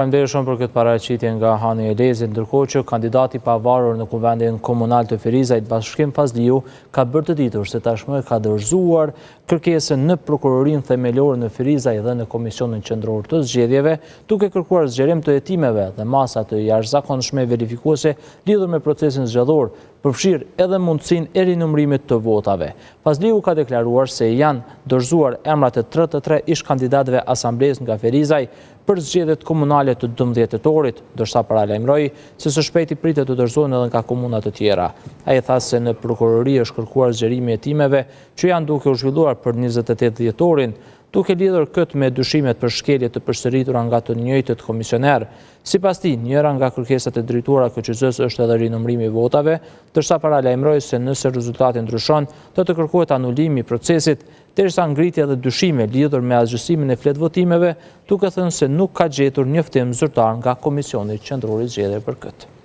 Faleminderit shumë për këtë paraqitje nga Hani i Elezit, ndërkohë që kandidati i pavarur në Kuvendin Komunal të Ferizajt, Bashkim Fazliu, ka bërë të ditur se tashmë ka dorëzuar kërkesën në Prokurorinë Themelore në Ferizaj dhe në Komisionin Qendror të Zgjedhjeve, duke kërkuar zgjerim të hetimeve dhe masa të jashtëzakonshme verifikuese lidhur me procesin zgjedhor, përfshirë edhe mundësinë e rinumërimit të votave. Fazliu ka deklaruar se janë dorëzuar emrat e 33 ish-kandidatëve asamblesë nga Ferizaj për zgjedhjet komunale të 12 tetorit, ndërsa paralajmëroi se së shpejti pritet të dorëzohen edhe nga komuna të tjera. Ai tha se në prokurori është kërkuar zgjerimi i hetimeve që janë duke u zhvilluar për 28 dhjetorin, duke lidhur këtë me dyshimet për shkelje të përsëritura nga të njëjtët komisionerë. Sipas tij, njëra nga kërkesat e drejtuara KQZ-së është edhe rinumërimi i votave, ndërsa paralajmëroi se nëse rezultati ndryshon, do të kërkohet anulimi i procesit, derisa ngriti edhe dyshime lidhur me asgjësimin e fletëvotimeve, duke thënë se nuk ka gjetur njoftim zyrtar nga Komisioni Qendror i Zgjedhjeve për këtë.